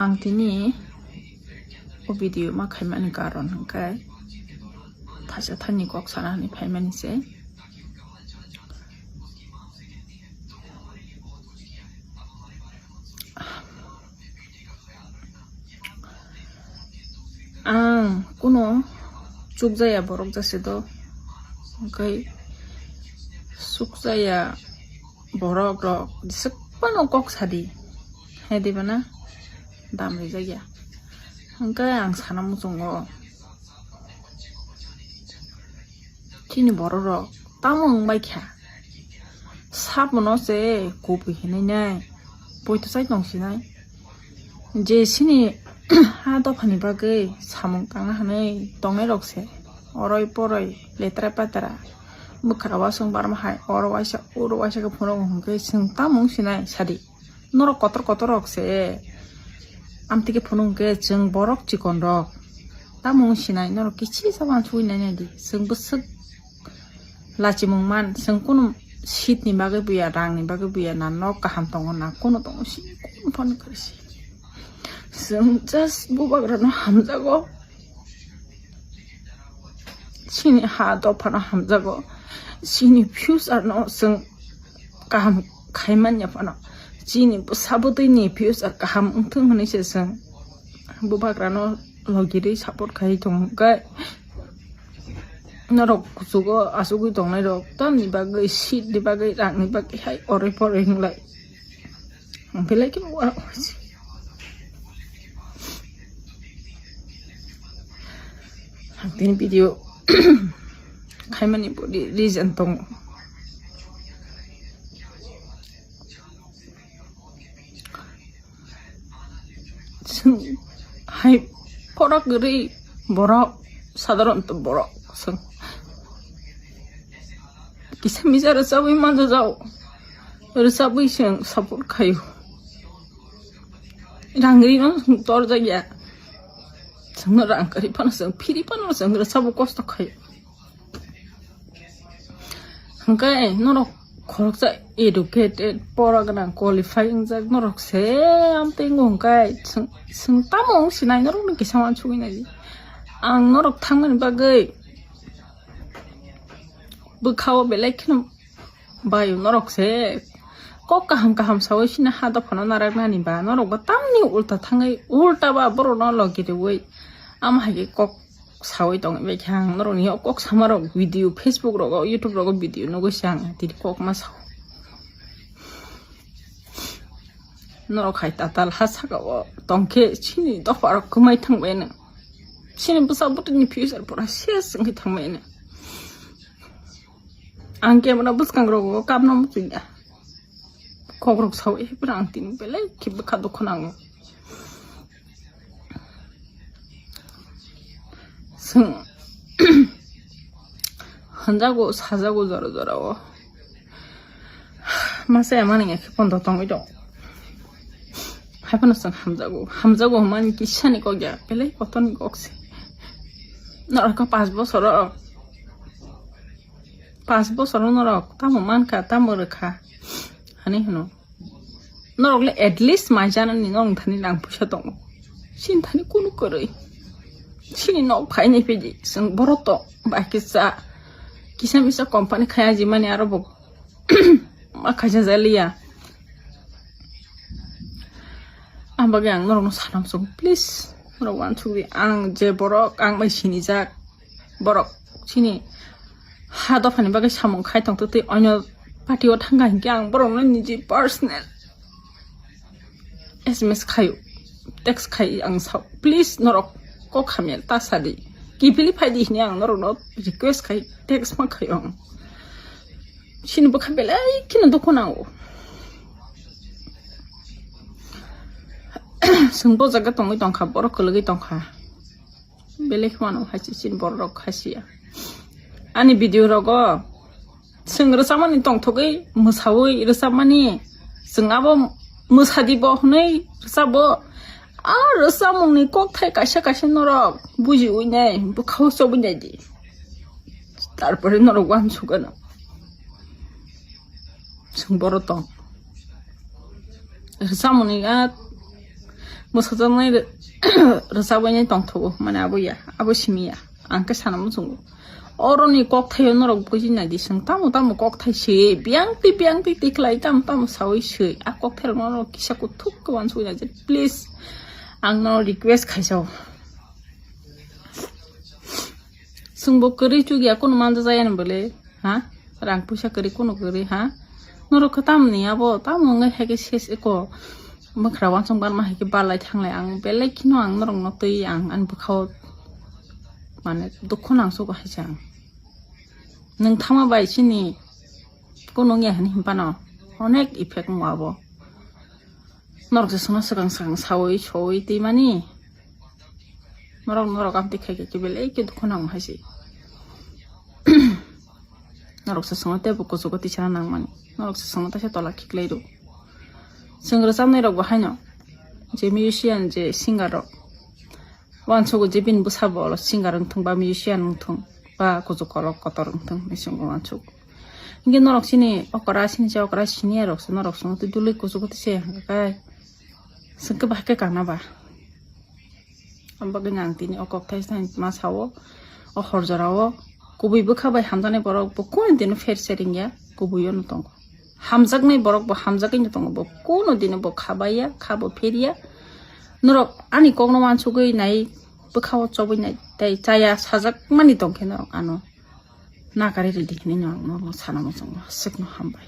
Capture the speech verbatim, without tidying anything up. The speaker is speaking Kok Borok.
Ang tini o video ma khaimani karon hwnkhe thaisa thani kok sana hwnwi phaimani se. Ang kuno chukjaya borok jase do, hwnkhe chukjaya borok rok jeswk phano kok sadi, hai di bana dam rijak ya. Hwnkhe ang sana muchungo, chini borok rok tamo wng bai kha? Sabono se kubui hinwi nai poito chai tong sinai. Je chini ha dophani bagwi samung tangna hwnwi tongnai rok se oroi poroi letra petra bwkha wasung barma hai oro waisa oro waisa khe phunuk hwnkhe chwng tamo wng sinai sadi. Norok kotor kotor rok se amtwi khe phunuk hwnkhe chwng borok chikon rok tamo wng sinai norok kichisa wansugwi nai nai di chwng bwswk lachimung man, chwng kunu seat ni bagwi buya, rang ni bagwi buya, na nok kaham tongo, na kunu tongo, sini kunu phano kwrwi se. Chwng just bubagra no hamjago, chini ha dopha no hamjago, chini future no chwng kaham khai manya phano, chini bwsa bwtwi ni future kaham wngthung hwnwi se chwng bubagra no logirwi support khai tongo khe. Norok kuchugo achugwi tongnai rok tamni bagwi seat ni bagwi rang ni bagwi hai oroi poroi hinglai belai khe wa. Ang tini video khaimani body reason tongo. Chwng hai pora kwrwi borok, sadharanto borok chwng kisa misa rwchabwi manjajao, rwchabwi chwng support khaio. Rang rino chwng torjakya, chwngno rang kwrwi phano chwng phiri phano chwng rwchabo kosto khaio. Hwnkhe norok khoroksa educated, pora gwnang, qualify wngjak norok se amtwi wngo hwnkhe chwng, chwng tamo wng sinai norokno kisa wansugwi nai. Ang norok thangmani bagwi bwkhao belai kheno baio norok se kok kaham kaham saui sini ha dophano naraknani ba norok bo tamni ulta thangwi ulta ba borokno logi riui ama hai khe kok saui tongwi bai khe ang norokni o kok samarok video Facebook rogo YouTube rogo video nugui se ang tini kok ma sao. Norok hai tatal ha saka o tongkhe chini dopha rok kwmai thangbai no, chini bwsa bwtwi ni future pura ses wngwi thangbai no. Ang camera bwskang rogo kapno muchungya. Kokrok sawi phano ang tini belai khe bwkha dukho nango. Chwng hwnjago, sajago jora jora o. Masa ya mani ya khe pondo tongwi dong. Hai phano chwng hamjago, hamjago hwnmani kisani kok ya, belai kotorni kok se. Norok kha panch bosor o. Panch bosor o norok tamo mankha, tamo rwkha, hani hwno. Norok le at least mai janani norok thani rang puisa tongo. Sini thani kunu kwrwi. Sini nok phaini piji, chwng borok to bai kisa, kisa misa company khaya jimani aro bo ma khaisa jaliya. Ang bagwi ang norokno sanam song, please. Norok wansugwi ang je borok ang bai sinijak. Borok chini ha dophani bagwi samung khai tongtwtwi onyo party o thangkha hinkhe ang borokno niji personal S M S khaio, text khai ang sao, please norok kok hamya ta sadi, kiphilwi phaidi hinwi ang norokno request khai, text ma khaio ang. Chini bwkha belai kheno dukhu nango. Chwng bo jaga tongwi tongkha, borok kwlwgwi tongkha. Belai kheno hai se chini borok rok hai se ya. Ani video rogo chwng rwchapmani tongthogwi mwsawi rwchapmani chwng abo mwsadi bo hwnwi rwchabo. A rwchapmungni kokthai kaisa kaisa norok bujiwi nai bwkhao chobwi nai di. Tarpore norok wansukgano. Chwng boro tong. Rwchapmani a Mwsajwknai rwchabwi nai tongthogo, mane abo ya, abo simi ya. Ang khe sana muchungo. Oroni kokthaio norok buji nai di, chwng tamo tamo kokthai se, biyang twi biyang twi twi khlai tamo tamo sawi se. A kokthairok norok kisa kuthuk khe uansugwi nai di, please. Ang no request khaijao. Chwngbo kwrwi chukya kunu manja jaya ni bwle, ha? Rang puisa kwrwi kunu kwrwi, ha? Norok khe tamni abo, tamo wngwi hai khe ses eko mwkhra uansuk barma hai khe balai thanglai ang belai kheno ang norokno twi ang ani bwkhao mane dukhu nangsugo hai se ang. Nwng thangma bai chini kunu wngya hwnwi hwnphano onek effect wngo abo. Norok se songno swkang swkang sawi sawi twi mani. Norok, norok amtwi khai khe belai khe dukhu nango hai se. Norok se songno teibo kuchugo tisana nangmani. Norok se songno taisa tola khiklai rw. Chwng rwchabnai rokbo haino je musician, je singer rok. Uansukgo je bini bwsabo olo singer wngthung ba musician wngthung ba kuchuk kolok kotor wngthung hinwi chwng uansukgo. Hinkhe norok chini okra chini je okra senior rok se norok chwng twi dulwi kuchugo twi se hwnkhe kai chwng khe bahai khe kana ba. Ang bagwi ang tini o kok thai thai ma sao, o hor jora o kubui bwkha bai hamjaknai borok bo kunu dino pher se ringya, kubui o no tongo. Hamjaknai borok bo hamjagwi no tongo, bo kunu dino bo kha bai ya, kha bo pher ya. Norok ani kok no uansugwi nai, bwkha o chobwi nai, tei chaya sajak mani tong khe norok ano nakari ridi hinwi no ang norok no sana muchungo, aswk no hambai.